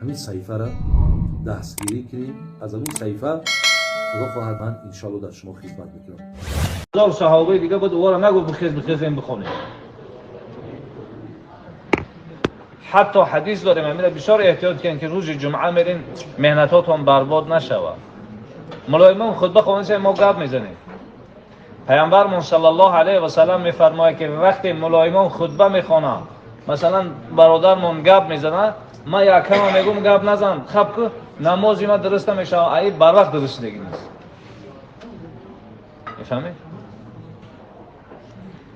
Ҳамин саҳифаро дастгирӣ кунем. Аз ҳамин саҳифа, худо хоҳад, ман иншоалло дар шумо хизмат мекунам. Ҳазор саҳобаи дига буд, ӯро нагуфт бихез, бихезем, бихонем. Ҳатто ҳадис дорем, амира бисёр эҳтиёт кунед, ки рӯзи ҷумъа мерин, меҳнатотон барбод нашавад. Мулоимон хутба хонда, мо гап мезанем. Паямбармон саллаллоҳу алайҳи васаллам мефармояд, ки вақте мулоимон хутба мехонанд, масалан, бародармон гап мезанад, ман якама мегӯм: гап назан, хаб ку, намози ман дуруст намешавад. Аи барвақт дурустдагӣ нест, мефаҳмед?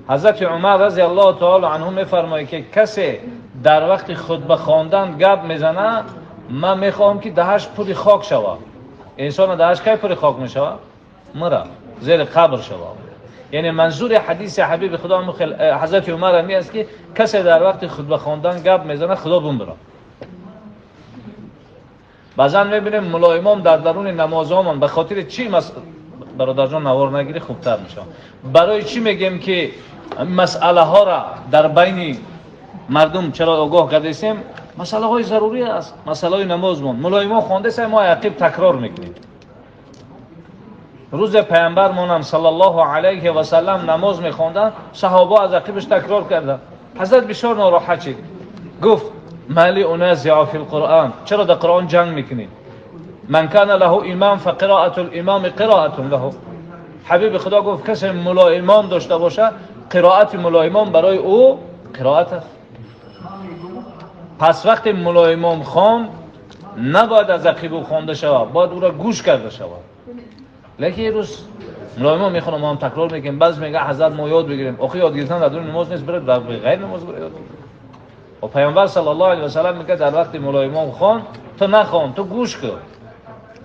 Ҳазрати Умар разияллоҳу таоло анҳу мефармояд, ки касе дар вақти хутба хондан гап мезанад, ман мехоҳам, ки даҳаш пури хок шавад. Инсона даҳаш кай пури хок мешавад? Мира зери қабр шавад. Яъне манзури ҳадиси ҳабиби худо ҳазрати Умар ами аст, ки касе дар вақти хутба хондан гап мезанад, худо бумбирад. Баъзан мебинем, мулоимон дар даруни намозҳомон ба хотири чӣ, бародарҷон, навор нагирӣ, хубтар мешавад. Барои чӣ мегем, ки масъалаҳоро дар байни мардум чаро огоҳ кардесем? Масъалаҳои зарурӣ аст, масъалаҳои намозмон мулоимон хондесем, мо ақиб такрор мекунем. Рӯзе паямбармонам саллаллоҳу алайҳи васаллам намоз мехонданд, саҳоба аз ақибаш такрор карданд. Ҳазрат бисёр нороҳат шид, гуфт: мали уназиъу фи лқуръон, чаро дар Қуръон ҷанг мекунед? Ман кана лаҳу имам фақироату лимами қироатун лаҳу. Ҳабиби худо гуфт: касе мулоимон дошта бошад, қироати мулоимон барои ӯ қироат аст. Пас вақте мулоимон хон, набояд аз ақиб ӯ хонда шавад, бояд ӯро гӯш карда шавад. Лекин рӯз мулоимон мехонам, мо ҳам такрор мекунем. Баъз мега: ҳазрат, мо ёд бигирем. Охи, ёд гирифтан дар дуни намоз нест, биред дар ғайр намоз бира ёд бигиред. Ва паёмбар саллаллоҳу алайҳи васаллам мегӯяд: дар вақти мулоимон хон, ту нахон, ту гӯш кун,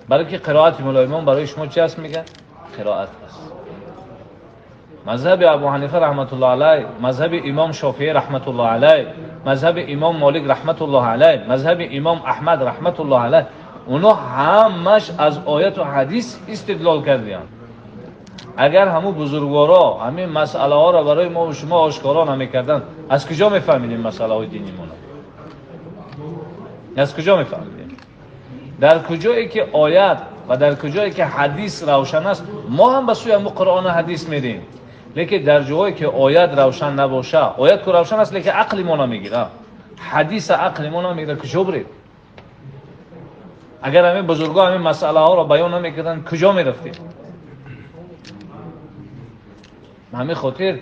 барои ки қироати мулоимон барои шумо чи аст? Мегӯяд, қироат аст. Мазҳаби Абу Ҳанифа раҳматуллоҳ алай, мазҳаби имом Шофиӣ раҳматуллоҳ алай, мазҳаби имом Молик раҳматуллоҳ алай, мазҳаби имом Аҳмад раҳматуллоҳ алай, оно ҳамаш аз ояту ҳадис истидлол кардиянд. Агар ҳамун бузургворо ҳамин масъалаҳоро барои мо шумо ошкоро намекарданд, аз куҷо мефаҳмидем масъалаҳои динимона? Аз куҷо мефаҳмидем? Дар куҷое ки оят ва дар куҷое ки ҳадис равшан аст, мо ҳам ба сӯи ҳамун Қуръону ҳадис мерем. Лекин дар ҷоҳое ки оят равшан набоша, оят ку равшан аст, лекин ақли мо намегира, ҳадиса ақли мо намегира, куҷо бирем? Агар ҳамин бузургҳо ҳамин масъалаҳоро баён намекарданд, куҷо мерафтем? Ба ҳамин хотир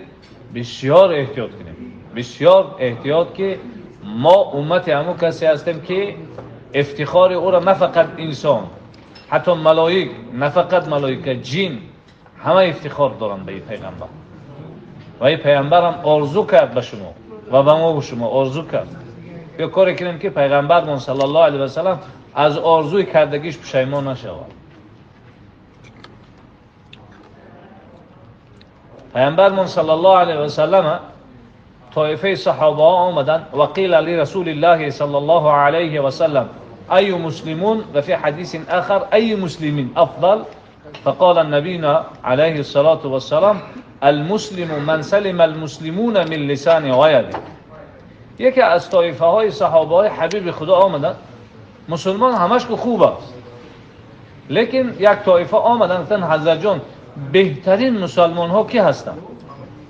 бисёр эҳтиёт кунем, бисёр эҳтиёт, ки мо уммати ҳамун касе ҳастем, ки ифтихори ӯро на фақат инсон, ҳатто малоик, на фақат малоика, ҷин ҳама ифтихор доранд ба ин пайғамбар. Ва ин пайғамбарам орзу кард ба шумо ва ба мо шумо орзу кард. Ё коре кунем, ки пайғамбармон саллаллоҳу алайҳи васаллам аз орзуи кардагиш пушаймон нашавад. Пайғамбармон саллаллоҳу алайҳи васаллама тоифаи саҳобаҳо омаданд. Ва қила лирасулиллаҳи саллаллоҳу алайҳи васаллам: أي مسلمون، وفي حديث آخر: أي مسلم أفضل؟ فقال النبي عليه الصلاة والسلام: المسلم من سلم المسلمون من لسانه ويده. یکی از طایفه های صحابه های حبیب خدا آمدند. مسلمان همش که خوب است، لیکن یک طایفه آمدند، گفتند: حضرت جان، بهترین مسلمان ها کی هستند؟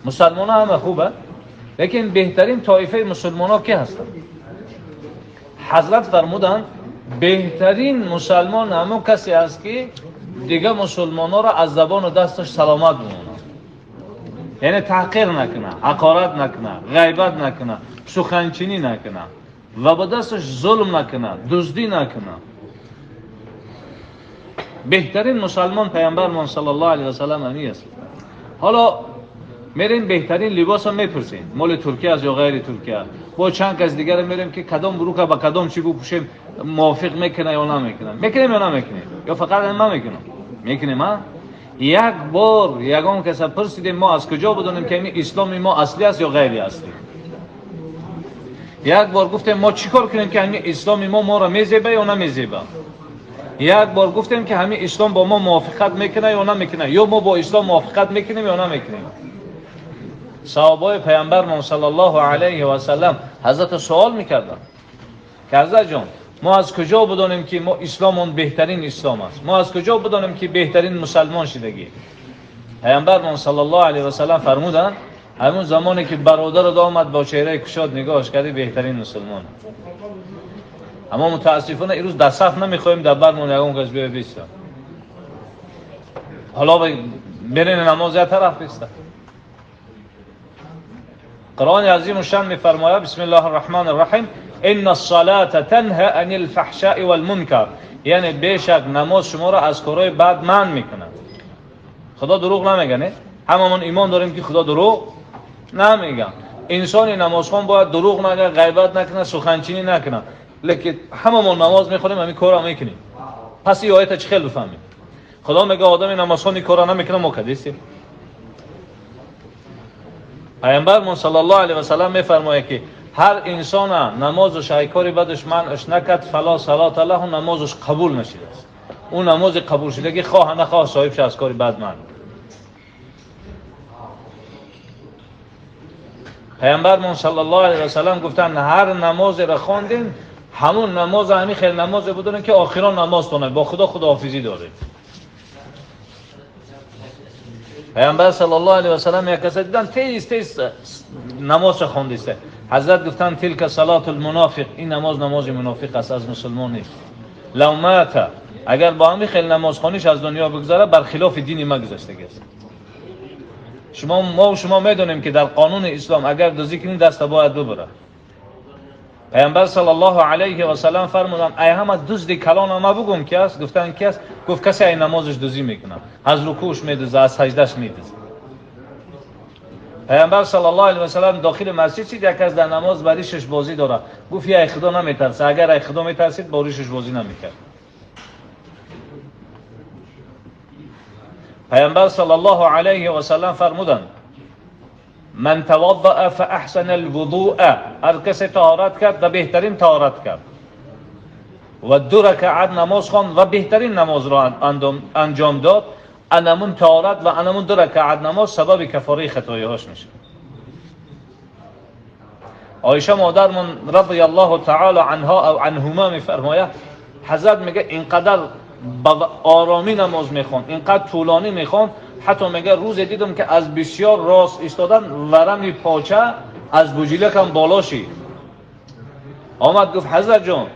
مسلمان ها همه خوبه، لیکن بهترین طایفه مسلمان ها کی هستند؟ حضرت فرمودند: بهترین مسلمان همون کسی است که دیگه مسلمان ها را از زبان و دستش سلامت بمونه، یعنی تحقیر نکنه، حقارت نکنه، غیبت نکنه، سخنچینی نکنه و با دستش ظلم نکنه، دزدی نکنه. بهترین مسلمان پیامبرمان صلی الله علیه و سلم همی است. حالا میریم بهترین لباس هم میپرسیم، مال ترکیه است یا غیر ترکیه. با چند کس دیگر میریم که کدام بروکه با کدام چی بپوشیم موافق میکنه یا نمیکنه. میکنیم یا نمیکنیم؟ یا فقط من میکنم؟ میکنیم ها. یک بار یگان کس پرسیدیم ما از کجا بدونیم که این اسلام ما اصلی است یا غیر اصلی؟ یک بار گفتیم ما چیکار کنیم که همین اسلام ما را میزیبه یا نمیزیبه؟ یک بار گفتیم که همین اسلام با ما موافقت میکنه یا نمیکنه، یا ما با اسلام موافقت میکنیم یا نمیکنیم؟ صحابای پیامبرمان صلی الله علیه و سلم حضرت سوال میکردن که حضرت جان، Мо аз куҷо бидонем ки мо исломон беҳтарин ислом аст? Мо аз куҷо бидонем ки беҳтарин мусалмон шидагӣ? Паёмбармон саллаллоҳу алайҳи васаллам фармуданд, ҳамон замоне ки бародарат омад бо чеҳраи кушод нигоҳаш кардӣ, беҳтарин мусулмон. Аммо мутаассифона имрӯз дар саф намехоҳем дар бармон ягон кас биёяд биистад. Ҳоло берин намоз як тараф биистад. Қуръони азимушшан мефармояд: бисмиллоҳир раҳмонир раҳим, инна ссалата танҳа анил фаҳшаи вал мункар. Яъне бешак намоз шуморо аз корҳои бад манъ мекунад. Худо дурӯғ намегӯяд, не? Ҳамамон имон дорем ки Худо дурӯғ намегӯяд. Инсони намозхон бояд дурӯғ нагӯяд, ғайбат накунад, суханчинӣ накунад. Лекин ҳамамон намоз мехонем, ҳамин корро мекунем. Пас ин оята чӣ хел бифаҳмем? Худо мегӯяд одами намозхон ин корро намекунад, мо кадистем. Паёмбармон саллаллоҳу алайҳи васаллам мефармояд ки ҳар инсона намозаш ай кори бадаш манъаш накард, фало салата лаҳу, намозаш қабул нашидааст. Ӯ намози қабулшудагӣ хоҳа нахоҳ соҳиб шад аз кори бад манъ. Паёмбармон саллаллоҳу алайҳи васаллам гуфтанд ҳар намозеро хондем, ҳамун намоз ҳамин хел намозе буданд ки охирон намозтон бо Худо худоҳофизӣ доред. Паёмбар саллаллоҳу алайҳи васаллам як каса диданд тез тез намозро хондиста. Ҳазрат гуфтанд тилка салатул мунофиқ, ин намоз намози мунофиқ аст, аз мусулмон нест. Лав мата, агар бо ҳамин хел намозхониш аз дунё бигзарад, бар хилофи дини ма гузаштагӣ аст. Шумо, мо шумо медонем ки дар қонуни ислом агар дуздӣ кунӣ даста бояд бибурад. Паёмбар саллаллоҳу алайҳи васаллам фармуданд ай ҳама дузди калон ма бугум ки аст? Гуфтанд ки аст? Гуфт касе ай намозаш дуздӣ мекунад, аз рукӯш медузад, аз саҷдаш медузад. Паёмбар саллаллоҳу алайҳи васаллам дохили масҷид шид, як кас дар намоз ба ришаш бозӣ дорад. Гуфт ай Худо наметарса, агар ай Худо метарсид бо ришаш бозӣ намекард. Паёмбар саллаллоҳу алайҳи васаллам фармуданд ман таваддаъа фаахсана алвудуъа, ҳар касе таҳорат кард ва беҳтарин таҳорат кард ва ду ракаат намоз хонд ва беҳтарин намозро анҷом дод, анамун таҳорат ва анамун ду ракаат намоз сабаби кафораи хатоиҳош мешавад. Оиша модармон радияллоҳу таъала анҳо ав анҳума мефармояд, ҳазрат мегӯяд инқадар ба оромӣ намоз мехонд, инқадр тӯлонӣ мехонд, ҳатто мегӯяд рӯзе дидам ки аз бисёр рост истодан варами поча аз буҷилакам боло шид. Омад гуфт ҳазрат ҷон,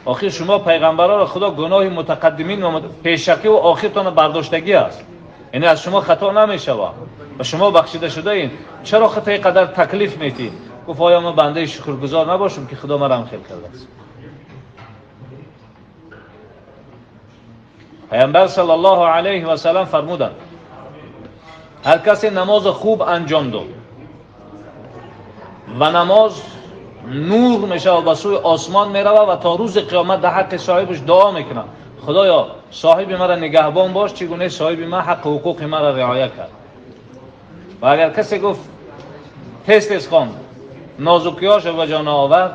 охир шумо пайғамбароро Худо гуноҳи мутақаддимин ва пешакӣ ва охиртонро бардоштагӣ аст, яъне аз шумо хато намешавад ва шумо бахшида шудаед, чаро хато ин қадар таклиф метиҳед? Гуфт оё ман бандаи шукргузор набошам ки Худо маро ҳам хел кардааст? Паёмбар саллаллоҳу алайҳи васаллам фармуданд ҳар касе намози хуб анҷом дод ва намоз нур мешавад, ба сӯи осмон меравад ва то рӯзи қиёмат дар ҳаққи соҳибаш дуо мекунад, Худоё соҳиби маро нигаҳбон бош, чӣ гуна соҳиби ман ҳаққу ҳуқуқи маро риоя кард. Ва агар касе гуфт тез тез хонд, нозукиҳошро ба ҷо наовард,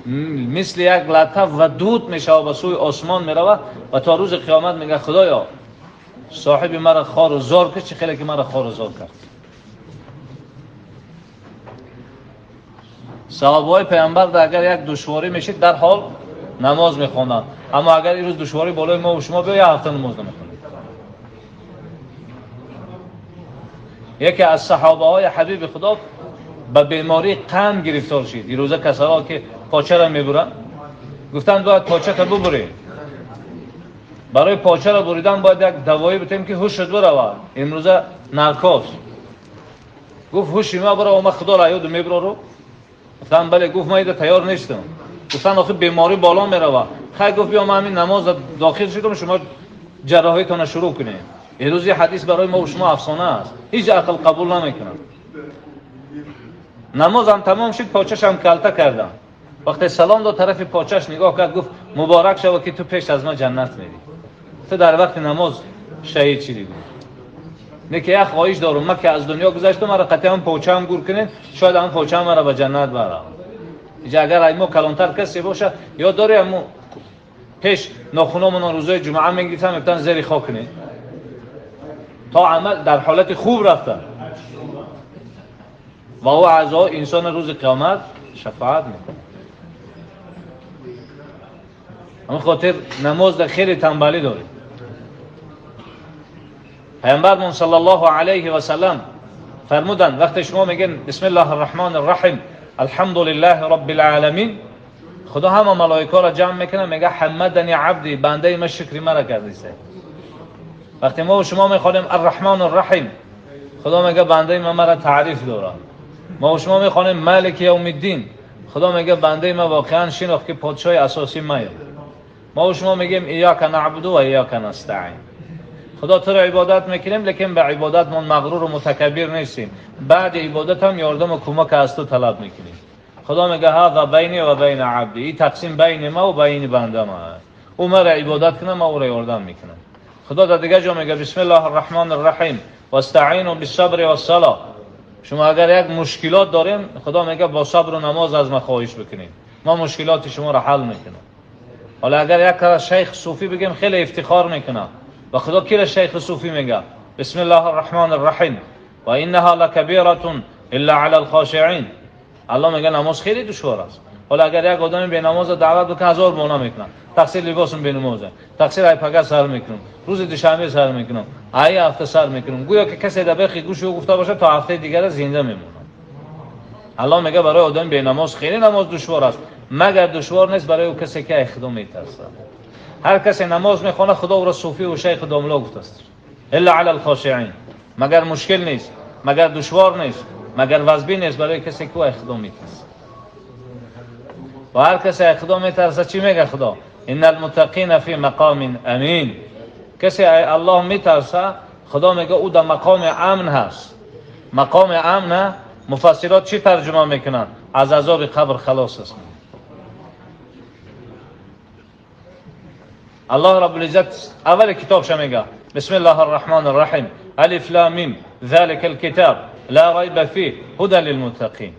мисли як латаф ва дуд мешавад, ба сӯи осмон меравад ва то рӯзи қиёмат мегӯяд Худоё соҳиби маро хору зор кард, чӣ хеле ки маро хору зор кард. Саҳобаҳои паёмбар агар як душворӣ мешид дар ҳол намоз мехонданд, аммо агар имрӯз душворӣ болои мо ва шумо биёяд, як ҳафта намоз намехонем. Яке аз саҳобаҳои ҳабиби Худо ба бемории қанд гирифтор шид. Ирӯза касаро ки почаро мебуранд, гуфтанд бояд почаро бубурем. Барои почаро буридан бояд як давоӣ битем ки ҳушат биравад. Имрӯза наркоз. Гуфт ҳуши ма бирава, ма Худоро ёду мебирору. Гуфтанд бале. Гуфт ман ида тайёр нестам. Гуфтанд охир беморӣ боло меравад. Хай гуфт биё ман ҳамин намоз дохил шудам, шумо ҷарроҳитонро шурӯъ кунед. Имрӯз ин ҳадис барои мо ва шумо афсона аст, ҳеҷ ақл қабул намекунад. Намозам тамом шуд, почашам калта кардам. Вақте салом дод, тарафи почаш нигоҳ кард, гуфт муборак шава ки ту пеш аз ман ҷаннат мерӣ, ту дар вақти намоз шаҳид шидӣ. Гуфт не ки як хоҳиш дорам, ман ки аз дунё гузаштам, маро қатъиан почаам гур кунед, шояд ҳамон почаам маро ба ҷаннат барад. Инҷа агар ай мо калонтар касе бошад, ёд дорӣ ҳамон пеш нохуномонон рӯзои ҷумъа мегирифтанд, мегуфтанд зери хок кунед то амал дар ҳолати хуб рафта ва ӯ аъзо инсон рӯзи қиёмат шафоат мекунад. همون خاطر نماز در خیلی تنبلی داریم. پیامبرمون صلی الله علیه و سلم فرمودن وقتی شما میگن بسم الله الرحمن الرحیم الحمد لله رب العالمین، خدا همه ملائکه را جمع میکنه، میگه حمدنی عبدی، بنده من شکری مرا کرده است. وقتی ما و شما میخوانیم الرحمن الرحیم، خدا میگه بنده من مرا تعریف داره. ما و شما میخوانیم مالک یوم الدین، خدا میگه بنده من واقعا شناخت که پادشاه اساسی مایم. ما و شما میگیم ایاک نعبد و ایاک نستعین، خدا تو را عبادت میکنیم لیکن به عبادتمون مغرور و متکبر نیستیم، بعد عبادت هم یاردم و کمک از تو طلب میکنیم. خدا میگه هذا بینی و بین عبدی، این تقسیم بین ما و بین بنده ما، او مرا عبادت کنه ما او را یاردم میکنم. خدا در دیگه جا میگه بسم الله الرحمن الرحیم واستعینوا بالصبر والصلاه. شما اگر یک مشکلات داریم، خدا میگه با صبر و نماز از ما خواهش بکنید، ما مشکلات شما را حل میکنم. حالا اگر یک شیخ صوفی بگیم خیلی افتخار میکنه و خدا کی را شیخ صوفی میگه؟ بسم الله الرحمن الرحیم و انها لکبیره الا علی الخاشعین. الله میگه نماز خیلی دشوار است. حالا اگر یک آدمی به نماز دعوت بکنه هزار بهانه میکنه، تقصیر لباسم به نمازه، تقصیر ای پگه سر میکنم، روز دوشنبه سر میکنم، ای هفته سر میکنم، گویا که کسی در برخی گوش او گفته باشه تا هفته دیگر زنده میمونه. الله میگه برای آدم به نماز خیلی نماز دشوار است، مگر دشوار نیست برای او کسی که خدا میترسه. هر کسی نماز میخونه خدا او را صوفی و شیخ داملا گفته است. الا علی الخاشعین، مگر مشکل نیست، مگر دشوار نیست، مگر وزبی نیست برای کسی که خدا میترسه. و هر کسی خدا میترسه چی میگه خدا؟ ان المتقین فی مقام امین. کسی الله میترسه خدا میگه او در مقام امن هست. مقام امن مفسرات چی ترجمه میکنن؟ از عذاب قبر خلاص است. الله رب العزت اول کتابش میگه بسم الله الرحمن الرحیم الف لام میم ذلك الكتاب لا ریب فیه هدى للمتقین.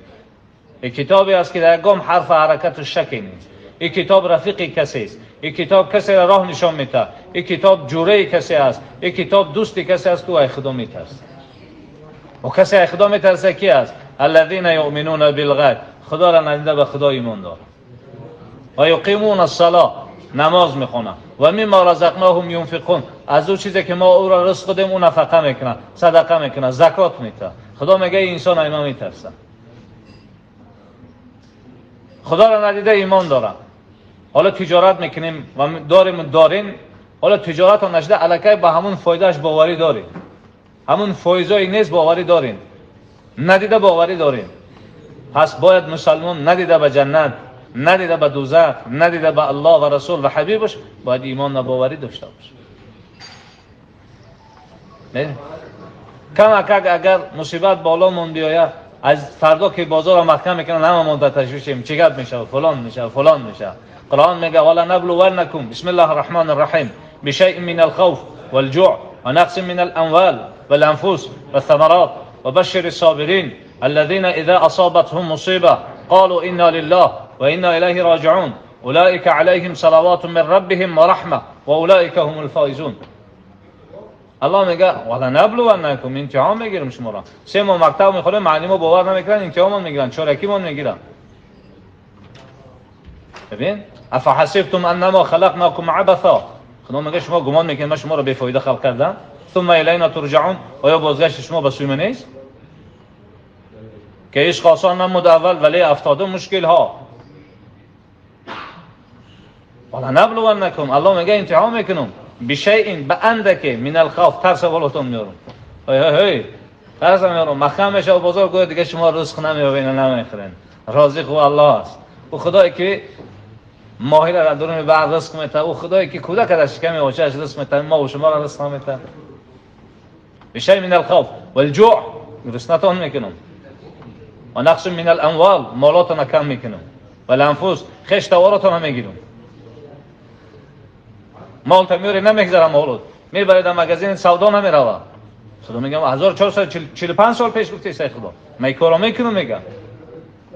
این کتابی است که در گام حرف حرکت و شکی نیست. این کتاب رفیق کسی است. این کتاب کسی را راه نشان میده. این کتاب جوره کسی است. این کتاب دوست کسی است که او خدا میترسه. و کسی خدا میترسه کی است؟ الذين یؤمنون بالغیب، خدا را ندیده به خدا ایمان داره. و یقیمون الصلاه، نماز میخونه. و مما رزقناهم ینفقون، از اون چیزی که ما او را رزق دادیم او نفقه میکنه، صدقه میکنه، زکات میده. خدا میگه انسان ایمان میترسه. خدا را ندیده ایمان داره. حالا تجارت میکنیم و داریم و داریم، حالا تجارت هم نشده الکی به همون فایدهش باوری داریم، همون فایزایی نیست باوری داریم، ندیده باوری داریم. پس باید مسلمان ندیده به جنت، ندیده به دوزخ، ندیده به الله و رسول و حبیبش، باید ایمان و باوری داشته باشه. نه کم اگر مصیبت بالامون بیاید، از فردا که بازار محکم میکنن هممون در تشویشیم، چی گپ میشه، فلان میشه، فلان میشه. قرآن میگه ولا نبلونکم بسم الله الرحمن الرحیم بشیء من الخوف والجوع ونقص من الاموال والانفس والثمرات وبشر الصابرین الذين اذا اصابتهم مصیبه قالوا انا لله وانا الیه راجعون اولئک علیهم صلوات من ربهم ورحمه واولئک هم الفائزون. الله میگه ولا نبلونکم، امتحان میگیرم شما را. 3 ماه مکتب میخوره، معلم باور نمیکنن، امتحان میگیرن، چارکی میگیرن. ببین افحسبتم انما خلقناکم عبثا، خدا میگه شما گمان میکنید من شما را بی‌فایده خلق کردم؟ ثم الینا ترجعون، آیا بازگشت شما به سوی من نیست؟ که عشق آسان نمود اول ولی افتاده مشکل ها. ولا نبلونکم، الله میگه امتحان میکنم بشیء به اندک من الخوف، ترس بالاتون میارم، هی هی ترس میارم، مخم میشه و بازار گویا دیگه شما رزق نمیابین نمیخرین. رازق او الله است، او خدایی که ماهی را درون بحر رزق میده، او خدایی که کودک در شکم اوچش رزق میده، ما و شما را رزق نمیده. بشیء من الخوف والجوع، رزقتون میکنم، و نقص من الاموال، مالاتون کم میکنم، و الانفس، خویش توارتون میگیرم. مال تا میاری نمیگذرم، مالت میبری در مگزین سودا نمیروه. خدا میگم 1445 سال پیش گفتی ای خدا من کارو میکنم، میگم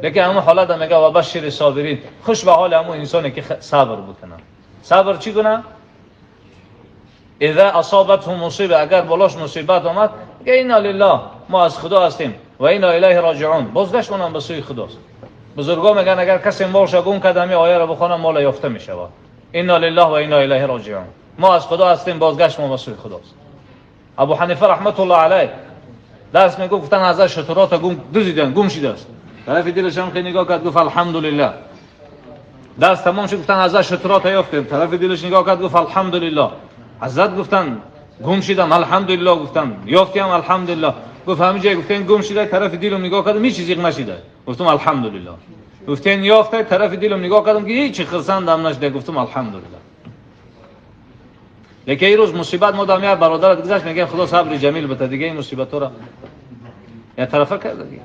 لیکن همون حالت میگه و بشر صابرین، خوش به حال همون انسانی که صبر بکنه. صبر چی کنه؟ اذا اصابته مصیبه، اگر بالاش مصیبت آمد میگه انا لله، ما از خدا هستیم و انا الیه راجعون، بازگشت اونم به سوی خداست. بزرگا میگن اگر کسی مالش گم کرد همین آیه رو بخونه مال یافته میشود. انا لله و انا الیه راجعون. ما از خدا هستیم، بازگشت ما به سوی خداست. ابو حنیفه رحمت الله علیه درس میگفت، گفتن حضرت شترات گم دزدیدن، گم شده است. طرف دلش هم خیلی نگاه کرد، گفت الحمدلله. درس تمام شد، گفتن حضرت شترات یافتیم. طرف دلش نگاه کرد، گفت الحمدلله. حضرت گفتن گم شدم، الحمدلله. گفتم یافتیم، الحمدلله. گفت همه جای گفتن گم شده، طرف دلم نگاه کردم هیچ چیزی نشده، گفتم الحمدلله. گفتن یافته، طرف دلم نگاه کردم که هیچ خرسندم نشده، گفتم الحمدلله. لیکن این روز مصیبت ما دم برادرت گذشت، میگه خدا صبر جمیل بده دیگه، این مصیبت را یا طرفه کرده دیگه.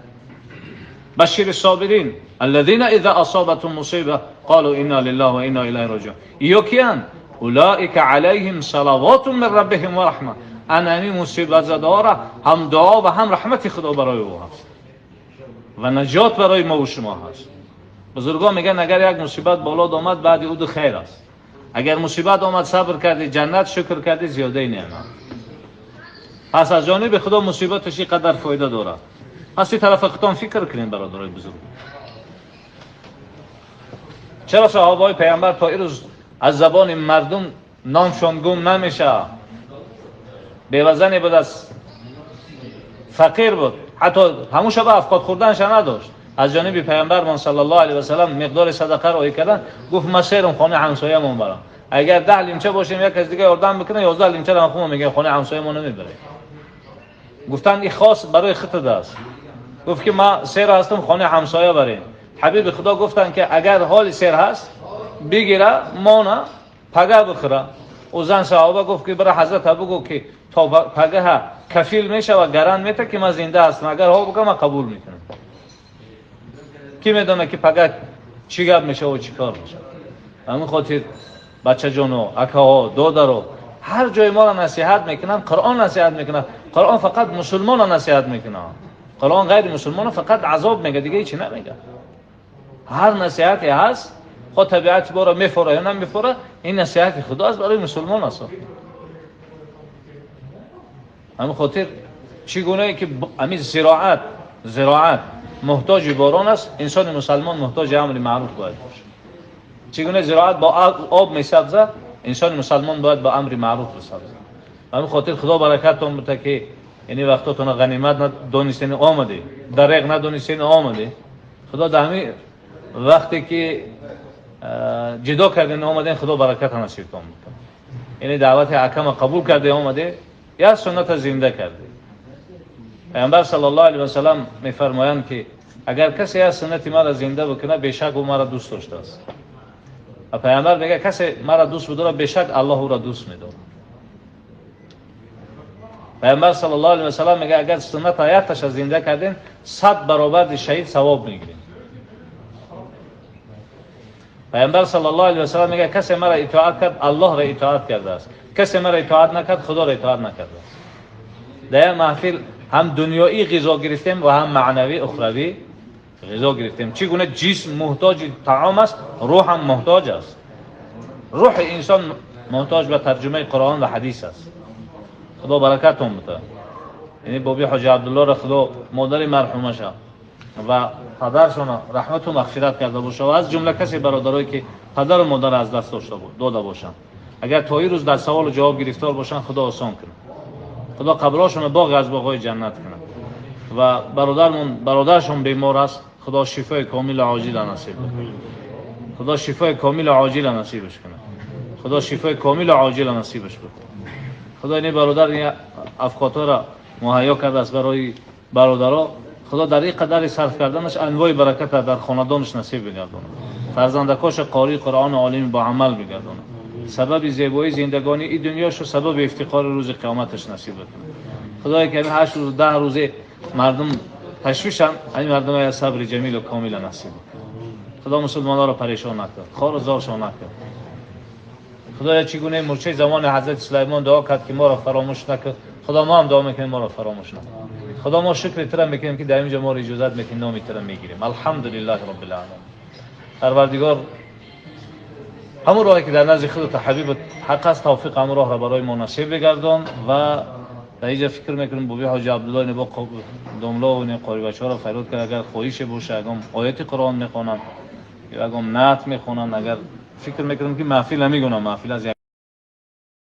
بشر الصابرین الذين اذا اصابتهم مصیبه قالوا انا لله و انا الیه راجعون. ایو کیان؟ اولئک علیهم صلوات من ربهم و رحمه. انا مصیبت زده را هم دعا و هم رحمت خدا برای او هست و نجات برای ما و شما هست. بزرگان میگن اگر یک مصیبت بالا آمد بعد او دو خیر است. اگر مصیبت آمد صبر کردی جنت، شکر کردی زیاده نعمت. پس از جانب خدا مصیبتش قدر فایده داره. پس این طرف خودتان فکر کنین برادرای بزرگ. چرا صحابه های پیامبر تا این روز از زبان مردم نامشان گم نمیشه؟ بیوزنی بود، از فقیر بود، حتی همون شب افقاد خوردنش نداشت. از جانب پیامبر صلی الله علیه و سلم مقدار صدقه رو کردن، گفت ما سیرم خانه همسایه‌مون برم، اگر 10 لیمچه باشیم یک از دیگه یاردم بکنه، 11 لیمچه رو خودمون میگه خانه همسایه‌مون نمیبره. گفتن این خاص برای خودت است. گفت که ما سیر هستم خانه همسایه بریم. حبیب خدا گفتن که اگر حال سیر هست بگیره مانه پگه بخوره. او زن صحابه گفت که برای حضرت بگو که تا پگه کفیل میشه و گران میته که من زنده هستم، اگر ها بگم من قبول میکنم. کی میدونه که پگه چی گپ میشه و چی کار میشه. همین خاطر بچه جانو، اکاها، دادرو، هر جای ما را نصیحت میکنن، قرآن نصیحت میکنن. قرآن فقط مسلمان را نصیحت میکنه، قرآن غیر مسلمان فقط عذاب میگه، دیگه هیچی نمیگه. هر نصیحتی هست خود طبیعت بارا میفوره یا نمیفوره، این نصیحت خدا است برای مسلمان است. همین خاطر چگونه که همین زراعت محتاج باران است، انسان مسلمان محتاج امر معروف باید باشه. چگونه زراعت با آب میسبزه، انسان مسلمان باید با امر معروف بسبزه. همین خاطر خدا برکتتون بده که یعنی وقتاتون غنیمت ندونستین آمده، دریغ ندونستین آمده. خدا در همین وقتی که جدا کردین آمدین، خدا برکت نصیبتون بده. یعنی دعوت احکام قبول کرده آمده، یا سنت زنده کرده. پیامبر صلی الله علیه و سلم میفرمایند که اگر کسی از سنت ما را زنده بکنه بیشک او مرا دوست داشته است. و پیامبر میگه کسی مرا دوست بداره بیشک الله او را دوست میداره. پیامبر صلی الله علیه و سلم میگه اگر سنت آیاتش زنده کردین 100 برابر شهید ثواب میگیرین. پیامبر صلی الله علیه و سلم میگه کسی مرا اطاعت کرد الله را اطاعت کرده است، کسی مرا اطاعت نکرد خدا را اطاعت نکرده است. در محفل هم دنیایی غذا گرفتیم و هم معنوی اخروی غذا گرفتیم. چگونه جسم محتاج طعام است، روح هم محتاج است. روح انسان محتاج به ترجمه قرآن و حدیث است. خدا برکتتون بده. یعنی بابی حاجی عبدالله را خدا مادر مرحومش و پدرشون رحمت و مغفرت کرده باشه و از جمله کسی برادرایی که پدر و مادر از دست داده باشن، اگر تا این روز در سوال و جواب گرفتار باشن خدا آسان کنه، خدا قبراشون باغ از باغ‌های جنت کنه. و برادرشون بیمار است، خدا شفای کامل عاجل نصیب کنه. خدا شفای کامل عاجل نصیبش کنه. خدا شفای کامل عاجل نصیبش بکنه. خدا این برادر این افکار را مهیا کرده است برای برادرها. خدا در این قدر صرف کردنش انواع برکت در خاندانش نصیب بگردونه. فرزندکاش قاری قرآن عالم با عمل بگردونه. سبب زیبایی زندگانی این دنیاش و سبب افتخار روز قیامتش نصیب بکنه. خدای که 8 روز 10 روزه مردم تشویشن، این مردم های صبر جمیل و کامل نصیب بکنه. خدا مسلمان ها را پریشان نکرد، خوار و زارشان نکرد. خدایا چگونه مورچه زمان حضرت سلیمان دعا کرد که ما را فراموش نکرد، خدا ما هم دعا میکنیم ما را فراموش نکرد. خدا ما شکر تر میکنیم که در اینجا ما را اجازت میکنیم نام تر میگیریم. الحمدلله رب العالمین. پروردگار همون راهی که در نزد خودت حبیب حق است توفیق همون راه را برای ما نصیب بگردان. و در اینجا فکر میکنم بابی حاجی عبدالله نبا دملا و قاری بچه‌ها را فریاد کرد اگر خواهش باشه اگر آیت قرآن میخوانند یا اگر نعت میخوانند، اگر Фикр мекардам, ки маҳфил намегунам, маҳфил аз